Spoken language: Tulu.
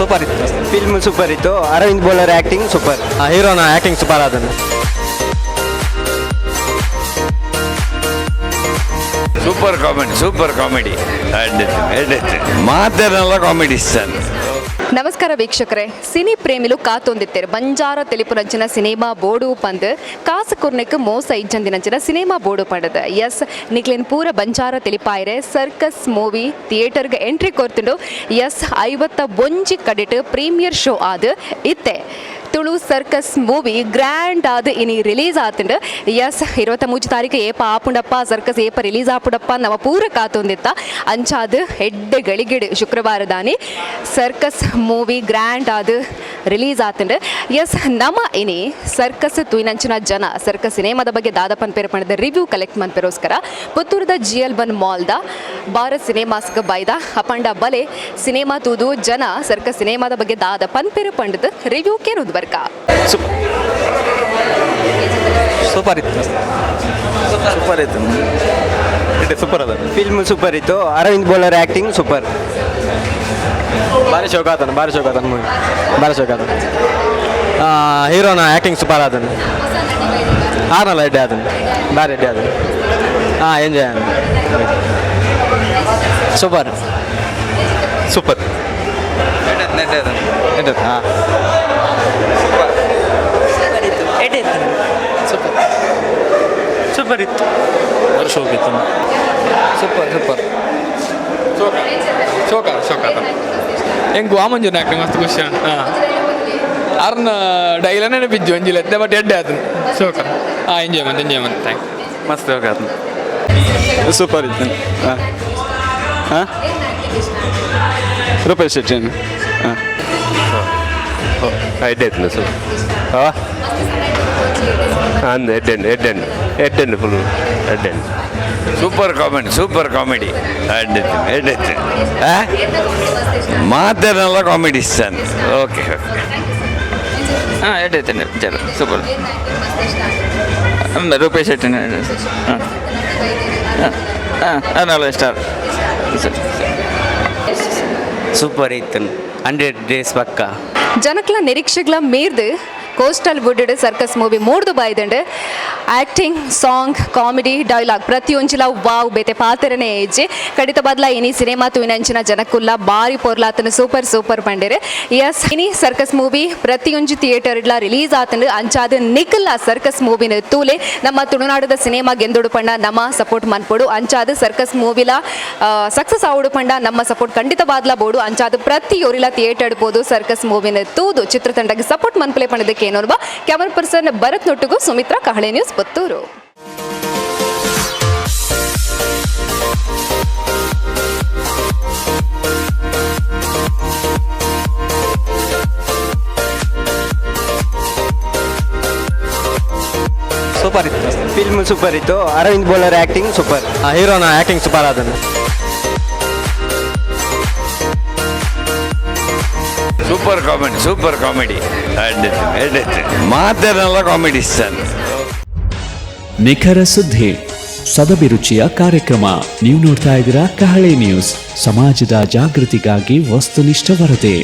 Super ಇತ್ತು. ಫಿಲ್ಮ್ ಸೂಪರ್ ಇತ್ತು. Aravind bowler acting super. ಹೀರೋನ acting super ಆದನು. Super comedy, super comedy. ಮಾತೆಲ್ಲ ಕಾಮಿಡಿ ಸರ್. ನಮಸ್ಕಾರ ವೀಕ್ಷಕರೇ, ಸಿನಿ ಪ್ರೇಮಿಲು ಕಾತೊಂದಿತ್ತೇರು ಬಂಜಾರ ತೆಲಿಪುನಂಚಿನ ಸಿನಿಮಾ ಬೋಡು ಪಂದ್ ಕಾಸು ಕುರ್ನೆಕ್ ಮೋಸ ಇಜ್ಜಂದಿನಂಚಿನ ಸಿನಿಮಾ ಬೋಡು ಪಂಡದ. ಎಸ್, ನಿಕ್ಲೆನ್ ಪೂರ ಬಂಜಾರ ತೆಲಿಪಾಯಿರೆ ಸರ್ಕಸ್ ಮೂವಿ ಥಿಯೇಟರ್ಗೆ ಎಂಟ್ರಿ ಕೊರ್ತಿಂಡು. ಎಸ್, 51 ಕಡೆಟ್ ಪ್ರೀಮಿಯರ್ ಶೋ ಆದ್ ಇತ್ತೆ ತುಳು circus movie grand ಆದ್ ಇನಿ ರಿಲೀಸ್ ಆತಂಡು. ಎಸ್, 23 ತಾರೀಕು ಏಪ ಆಪುಂಡಪ್ಪ, ಸರ್ಕಸ್ ಏಪ ರಿಲೀಸ್ ಆಪುಂಡಪ್ಪ ನವ ಪೂರ ಕಾತೊಂದಿತ್ತ. ಅಂಚಾದ್ ಎಡ್ಡೆ ಗಳಿಗೆಡು ಶುಕ್ರವಾರ ದಾನಿ circus movie grand ಆದ್ ರಿಲೀಸ್ ಆತಂಡು. ಎಸ್, ನಮ ಇನಿ ಸರ್ಕಸ್ ತುಯಿನಂಚಿನ ಜನ ಸರ್ಕಸ್ ಸಿನಿಮಾದ ಬಗ್ಗೆ ದಾದಪ್ಪನ್ ಪೇರು ಪಂಡದ ರಿವ್ಯೂ ಕಲೆಕ್ಟ್ ಮನ್ಪೆರೋಸ್ಕರ ಪುತ್ತೂರದ ಜಿಎಲ್ 1 ಮಾಲ್ದ ಭಾರತ್ ಸಿನಿಮಾಸ್ಗೆ ಬೈದ. ಅಪಂಡ ಬಲೆ ಸಿನಿಮಾ ತೂದು ಜನ ಸರ್ಕಸ್ ಸಿನಿಮಾದ ಬಗ್ಗೆ ದಾದ ಪನ್ಪೆರು ಪಂಡದ ರಿವ್ಯೂ ಕೇರುದು ಬರ್ಕ. ಸೂಪರ್ ಇತ್ತು. ಸೂಪರ್ ಇತ್ತು. ಸೂಪರ್ ಅದ. ಫಿಲ್ಮ್ ಸೂಪರ್ ಇತ್ತು. Aravind bowler acting super. ಭಾರಿ ಶೋಕ ಆತನು, ಭಾರಿ ಶೋಕ ಆತನು ಮೂವಿ, ಭಾರಿ ಶೋಕ ಆತನು. ಹೀರೋನ ಆ್ಯಕ್ಟಿಂಗ್ ಸೂಪರ್ ಆದನು. ಆರ್ನಲ್ಲ ಎಡ್ಡೆ ಆದನು, ಭಾರಿ ಎಡ್ಡೆ ಆದನು. ಹಾಂ, enjoy. Super super. ಹಾಂ. ಸೂಪರ್ ಇತ್ತು. ಭಾರಿ ಶೋಕ್ ಇತ್ತು. ಸೂಪರ್ ಸೂಪರ್, ಶೋಕ ಶೋಕ ಆತ. ಎಂಕ್ ವಾಮಂಜೂರ್ನ ಆಕ್ಟಿಂಗ್ ಮಸ್ತ್ ಖುಷಿ. ಹಾಂ, ಅರ್ನ ಡೈಲನೇ ಬಿಜ್ಜು ಒಂಜಿಲ ಎತ್ತೆ, ಬಟ್ ಎಡ್ಡೆ ಆತನು ಶೋಕ. ಹಾಂ, ಎಂಜಾಯ್ ಮಂತ್, ಎಂಜಾಯ್ ಮಂತ್. Thank. ಮಸ್ತ್ ಶೋಕ್ ಆತು. ಸೂಪರ್ ಇತ್ತು. ಹಾಂ ಹಾಂ, ರೂಪೇಶ್ ಶೆಟ್ಟಿ. ಹಾಂ. ಎಡ್ಡೆ ಸರ್. ಹಾಂ, ಅಂದು ಎಡ್ಡೆ ಎಡ್ಡೆ ಎಡ್ಡೆ, ಫುಲ್ ಎಡ್ಡೆ. Super comedy, super comedy. ಎಡ್ಡೆ. ಮಾತೆಲ್ಲ comedy sir. Okay okay. ಹಾಂ, ಎಡ್ಡೆ ಇತ್ತು ಪಿಕ್ಚರ್, ಸೂಪರ್. ರೂಪೇಶ್ ಶೆಟ್ಟಿ. ಹಾಂ ಹಾಂ ಹಾಂ, ಅದನ್ನೆಲ್ಲ ಸ್ಟಾರ್. ಸೂಪರ್ ಇತ್ತು. 100 ಡೇಸ್ ಪಕ್ಕ. ಜನಕ್ಲ ನಿರೀಕ್ಷೆಗಳ ಮೀರ್ದು coastal wooded circus movie ಮೂಡ್ದು ಬಾಯ್ದಂಡು. Acting, song, comedy, dialogue ಪ್ರತಿಯೊಂಜಿಲ wow, ಬೇತೆ ಪಾತ್ರನೇ ಏಜಿ. ಖಂಡಿತ ಬದಲ ಇನಿ ಸಿನಿಮಾ ತುವಿನಂಚಿನ ಜನಕ್ಕುಲ್ಲ ಬಾರಿ ಪೊರ್ಲಾತನ, ಸೂಪರ್ ಸೂಪರ್ ಪಂಡೇರೆ. ಎಸ್, ಇನಿ ಸರ್ಕಸ್ ಮೂವಿ ಪ್ರತಿಯೊಂಜಿ ಥಿಯೇಟರ್ ಇಡ್ಲ ರಿಲೀಸ್ ಆತಂಡು. ಅಂಚಾದ ನಿಖಲ್ಲ ಸರ್ಕಸ್ ಮೂವಿನ ತೂಲೆ. ನಮ್ಮ ತುಳುನಾಡದ ಸಿನಿಮಾ ಗೆಂದುಡು ಪಂಡ ನಮ್ಮ ಸಪೋರ್ಟ್ ಮನ್ಪೊಡು. ಅಂಚಾದ ಸರ್ಕಸ್ ಮೂವಿಲ ಸಕ್ಸಸ್ ಆವುಡು ಪಂಡ ನಮ್ಮ ಸಪೋರ್ಟ್ ಖಂಡಿತವಾದ್ಲ ಬೋಡು. ಅಂಚಾದ ಪ್ರತಿಯೊರಿಲ ಥಿಯೇಟರ್ ಪೋದು ಸರ್ಕಸ್ ಮೂವಿನ ತೂದು ಚಿತ್ರತಂಡಕ್ಕೆ ಸಪೋರ್ಟ್ ಮನ್ಪಲೆ ಪಂಡದಕ್ಕೆ ಏನೋರ್ಬ. ಕ್ಯಾಮರಾ ಪರ್ಸನ್ ಭರತ್ ನೊಟ್ಟುಗು ಸುಮಿತ್ರಾ, ಕಹಳೆ ನ್ಯೂಸ್, ಪುತ್ತೂರು. ಸೂಪರ್ ಇತ್ತು. ಫಿಲ್ಮ್ ಸೂಪರ್ ಇತ್ತು. Aravind bowler acting super. ಹೀರೋನ acting super ಆದನು. Super comedy, super comedy. ಎಡ್ಡೆ ಮಾತೆಲ್ಲ ಕಾಮಿಡಿ ಸರ್. ನಿಖರ ಸುದ್ದಿ, ಸದಭಿರುಚಿಯ ಕಾರ್ಯಕ್ರಮ. ನೀವು ನೋಡ್ತಾ ಇದ್ದೀರಾ ಕಹಳೆ ನ್ಯೂಸ್, ಸಮಾಜದ ಜಾಗೃತಿಗಾಗಿ ವಸ್ತುನಿಷ್ಠ ವರದಿ.